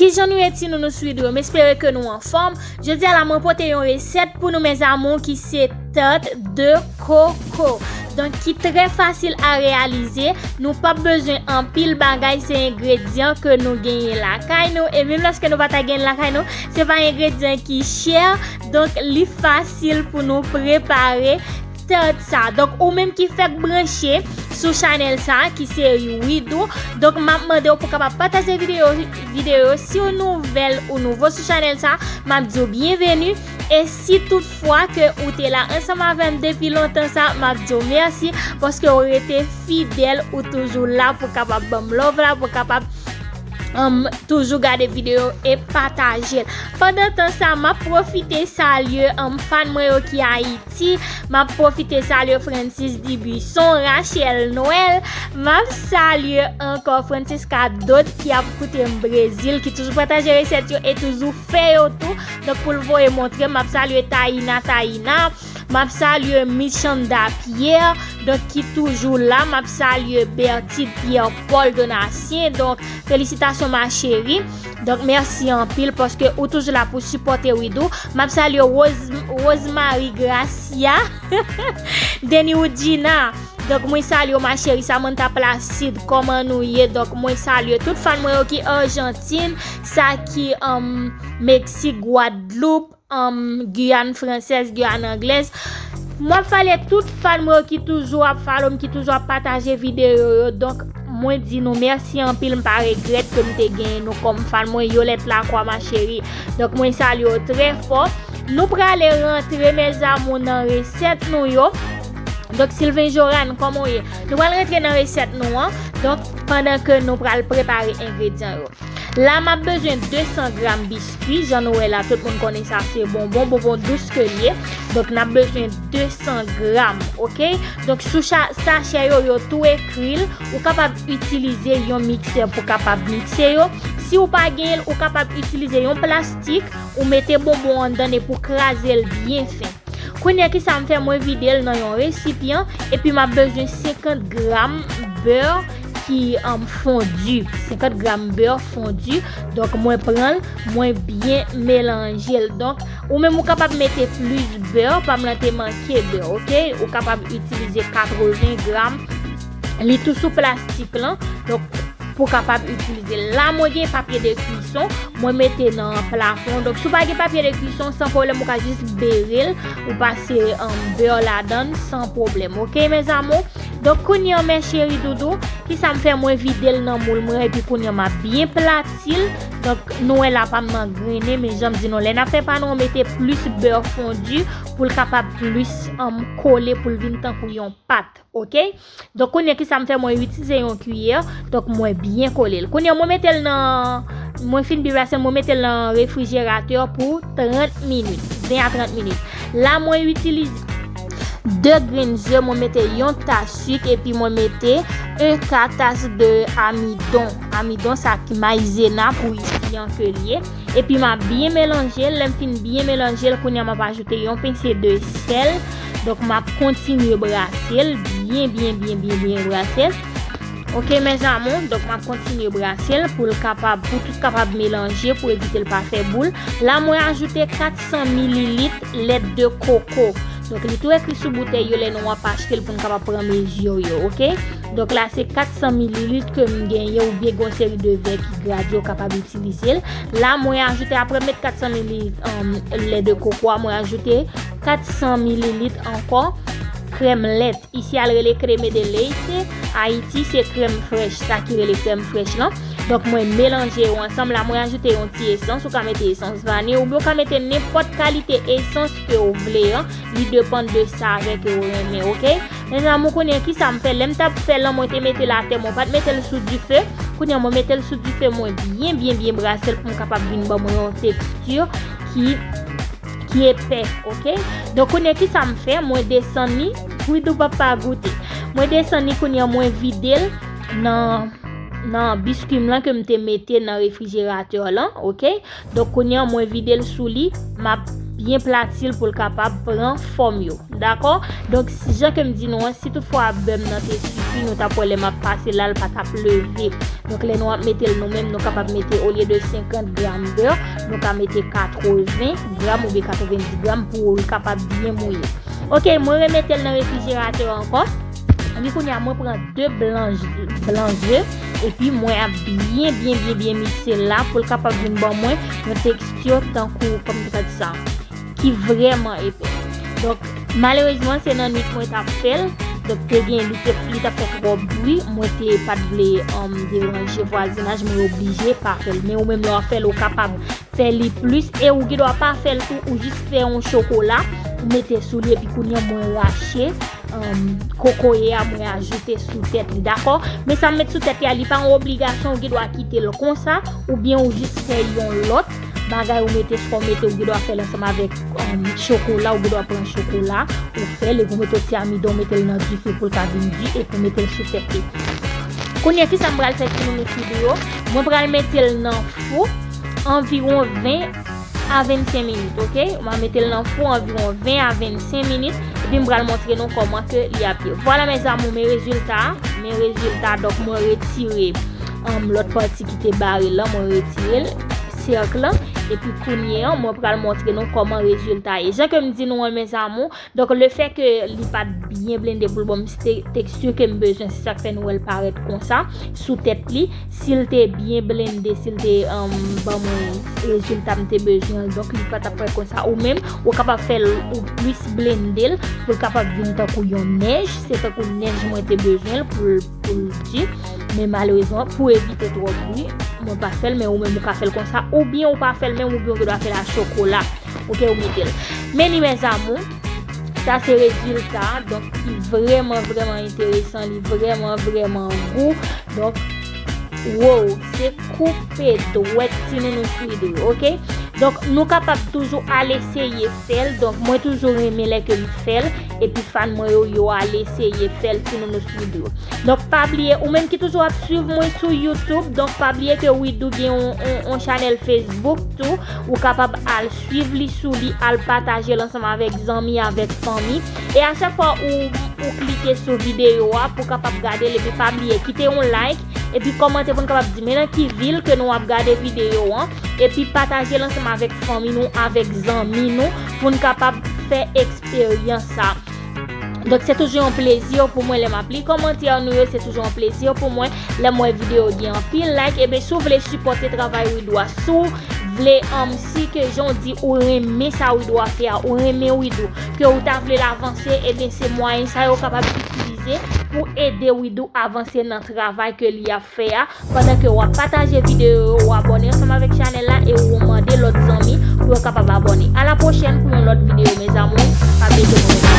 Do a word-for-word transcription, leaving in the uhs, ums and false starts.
Kijan nou ye timoun, nou swido? M espere ke nou anfòm. Jodi a la, mwen pote yon resèt pou nou, mes amours, ki se tart de coco. Donk, ki trè fasil a reyalize. Nou p ap bezwen anpil bagay, se engredyan ke nou genyen lakay nou. E menm lòske nou pa ta genyen lakay nou, se pa engredyan ki chè. Donk, li fasil pou nou prepare tart sa. Donk, ou menm ki fèk branche sou chanèl sa, ki se Widoo. Donk, m ap mande w pou kapab pataje videyo, videyo. Si w nouvèl ou nouvo sou chanèl sa, m ap di w byenveni. E si toutfwa ke ou te la ansanm avè m depi lontan sa, m ap di w mèsi paske w rete fidèl, ou toujou la pou kapab ban m love la, pou kapab um, toujou gade videyo e pataje l. Pandan tan sa, m ap pwofite salye um, fan mwen yo ki Ayiti. M ap pwofite salye Francis Dibuisson, Rachel Noël. M ap salye ankò Francisca Dot ki ap koute m Brezil, ki toujou pataje resèt yo e toujou fè yo tou. Donk, pou l voye montre m, m ap salye Taina Taina. M ap salye Michanda Pierre, donk, ki toujou la. M ap salye Bertide Pierre Paul Donatien, donk, felisitasyon ma chérie. Donk, mèsi anpil paske ou toujou la pou sipòte Widoo. M ap salye Rose, Rosemary Gracia, Deni Woodjina. Donk, mwen salye w ma chérie, Samantha Placide, kòman nou ye? Donk, mwen salye tout fan mwen yo ki Ajantin, sa ki um, Meksik, Gwadloup, um, Giyàn fransèz, Giyàn anglèz. M ap salye tout fan mwen yo ki toujou ap follow m, ki toujou ap pataje videyo yo. Donk, mwen di nou mèsi anpil, m pa regrèt ke m te genyen nou kòm fan mwen, Yolette Lacroix, ma chérie. Donk, mwen salye w trè fò. Nou prale rantre, mes amours, nan resèt nou yo. Donk, Sylvain Joran, kòman w ye? Nou pral rantre nan resèt nou an. Donk, pandan ke nou pral prepare engredyan yo. La, m ap bezwen de san gram biskwi. Jan nou wè la, tout moun konnen sa se bonbon, bonbon dous ke l ye. Donk, n ap bezwen de san gram, oke? Donk, sou cha-, sachè yo, yo tou ekri l. Ou kapab itilize yon miksè pou kapab mikse yo. Si w pa genyen l, ou kapab itilize yon plastik, ou mete bonbon anndan epi w kraze l byen fen. Kounye a, kisa m fè? Mwen vide l nan yon resipyan, epi m ap bezwen senkant gram bè ki, um, fondi. Senkant gram bè fondi. Donk, mwen pran l, mwen byen melanje l. Donk, ou menm ou kapab mete plis bè, pa m lan te manke bè, oke? Ou kapab itilize katreven gram. Li tou sou plastik lan. Donk, pou kapab itilize l. La, mwen gen papye de kwison, mwen mete nan plafon. Donk, si w pa gen papye de kwison, san pwoblèm, ou ka jis bere l, ou pase, um, bè ladan l, san pwoblèm. Oke, mes amours? Donk, kounye a, mes chéris doudou, kisa m fè? Mwen vide l nan moul mwen, epi kounye a, m ap byen plati l. Donk, nou wè la, pa m nan grennen, men jan m di nou, lè n ap fè pa nou, mete plis bè fondi pou l kapab plis, um, kole, pou l vin tankou yon pat. Oke? Donk, kounye a, kisa m fè? Mwen itilize yon kiyè. Donk, mwen byen kole l. Kounye a, mwen mete l nan, mwen fin byen brase l, mwen mete l nan refrijeratè pou trant minit, ven a trant minit. La, mwen itilize de grenn ze, mwen mete yon tas sik, epi mwen mete en ka tas de amidon. Amidon, sa ki mayizena pou isi an ke l ye. Epi m ap byen melanje l. Lè m fin byen melanje l, kounye a m ap ajoute yon pense de sèl. Donk, m ap kontinye brase l, byen, byen, byen, byen, byen brase l. Oke, mes amours, donk, m ap kontinye brase l pou l kapab, pou tout kapab melanje, pou evite l pa fè boul. La, mwen ajoute kat san mililit lèt de koko. Donk, li tou ekri sou boutèy yo lè nou ap achte l pou n kapab pran mezi yo, oke? Donk, la, se kat san mililit ke m genyen, oubyen gen yon seri de vè ki gradi, ou kapab itilize l. La, mwen ajoute, apre m met kat san mililit, um, lèt de koko a, mwen ajoute kat san mililit ankò krèm lèt. Isi a l rele creme de leche. Ayiti, se krèm frèch, sa ki rele krèm frèch lan. Donk, mwen melanje yo ansanm. La, mwen ajoute yon ti esans. Ou ka mete esans vaniy, oubyen ou ka mete nenpòt kalite esans ke w vle an. Li depann de savè ke w renmen, oke? Mes amours, kounye a, kisa m fè? Lè m t ap fè l lan, mwen te mete l atè, mwen pa t mete l sou dife. Kounye a, mwen mete l sou dife, mwen byen, byen, byen brase l pou m kapab vin ban mwen yon teksti ki, ki epè, oke? Donk, kounye a, kisa m fè? Mwen desann li, Widoo pap pa goute. Mwen desann li, kounye a, mwen vide l nan, nan biskwi m lan ke m te mete nan refrijeratè lan, oke? Donk, kounye a, mwen vide l sou li, m ap byen plati l pou l kapab pran fòm yo. Dakò? Donk, si, jan ke m di nou an, si toutfwa bè m nan te sifi, nou t ap wè lè m ap pase la, l pa t ap leve. Donk, lè nou ap mete l nou menm, nou kapab mete, olye de senkant gram bè, nou ka mete katreven gram oubyen katrevenndis gram pou l kapab byen mouye. Ok, mwen remete l nan refrijeratè ankò. Epi kounye a, mwen pran de blan, blan ze, epi mwen ap byen, byen, byen, byen mikse l la pou l kapab vin ban mwen yon teksti tankou, kòman m ta di sa, ki vrèman epè. Donk, malerezman, se nan nwit mwen t ap fè l. Donk, te gen, li te, li t ap fè twòp bri. Mwen te pa t vle, um, deranje vwazinaj, mwen oblije pa fè l. Men ou menm, lè w ap fè l, ou kapab fè li plis. E ou gen dwa pa fè l tou, ou jis fè yon chokola, ou mete sou li, epi kounye a mwen rache, um, kokoye a, mwen ajoute sou tèt li, dakò? Men sa m met sou tèt li a, li pa yon obligasyon, ou gen dwa kite l konsa, oubyen ou jis fè yon lòt bagay ou mete, swa ou mete, ou gen dwa fè l ansanm avèk, um, chokola, ou gen dwa pran chokola, ou fè l, epi ou mete yon ti amidon, ou mete l nan dife pou l ka vin di, epi ou mete l sou tèt li. Kounye a, kisa m pral fè, ti nounours Widoo yo? Mwen pral mete l nan fou anviwon ven a vennsenk minit, ok? Mwen mete l nan fou anviwon ven a vennsenk minit, epi m pral montre nou kòman ke li ap ye. Vwala, mes amours, men rezilta, men rezilta, donk mwen retire, um, lòt pati ki te bare l lan, mwen retire l, sèk lan, epi kounye a, mwen pral montre nou kòman rezilta ye. Jan ke m di nou an, mes amours, donk, lefètke li pa t byen blende pou l ban m te-, teksti ke m bezwen, se sa k fè nou wè l parèt konsa, sou tèt li. Si l te byen blende, si l te, um, ban mwen rezilta m te bezwen an, donk li pa t ap parèt konsa. Ou menm, ou kapab fè l, ou plis blende l, pou l kapab vin tankou yon nèj. Se tankou nèj mwen te bezwen l pou l, pou l di. Men malerezman, pou evite twòp bri, mwen pa fè l, men ou menm, ou ka fè l konsa. Oubyen ou pa fè l menm, oubyen ou gen dwa fè l a chokola. Ok, ou mete l. Men li, mes amours, sa se rezilta, donk, ki vrèman, vrèman enteresan, li vrèman, vrèman gou. Donk, wow, se koupe dwèt, ti nounours Widoo, ok? Donk, nou kapab toujou al eseye fè l. Donk, mwen toujou renmen lè ke m fè l, epi fan mwen yo, yo al eseye fè l, ti nounours Widoo. Donk, pa bliye, ou menm ki toujou ap swiv mwen sou YouTube, donk, pa bliye ke Widoo gen yon, yon, yon chanèl Facebook tou. Ou kapab al swiv li sou li, al pataje l ansanm avèk zanmi, avèk fanmi. E a chak fwa ou, ou klike sou videyo a pou w kapab gade l, epi pa bliye kite yon like, epi kòmante pou n kapab di men nan ki vil ke nou ap gade videyo an, epi pataje l ansanm avèk fanmi nou, avèk zanmi nou, pou n kapab fè eksperyans sa. Donk, se toujou yon plezi pou mwen lè m ap li kòmantè nou yo, se toujou yon plezi pou mwen lè m wè videyo gen anpil like. Ebyen, si w vle sipòte travay Widoo a, si w vle, um, si ke jan w di ou renmen sa Widoo a fè a, ou renmen Widoo, ke ou ta vle l avanse, ebyen, se mwayen sa yo kapab itilize pou ede Widoo avanse nan travay ke li ap fè a, pandan ke w ap pataje videyo yo, w abòne ansanm avèk chanèl la e w mande lòt zanmi pou yo kapab abòne. A la pwochèn pou yon lòt videyo, mes amours. Pa bliye ke nou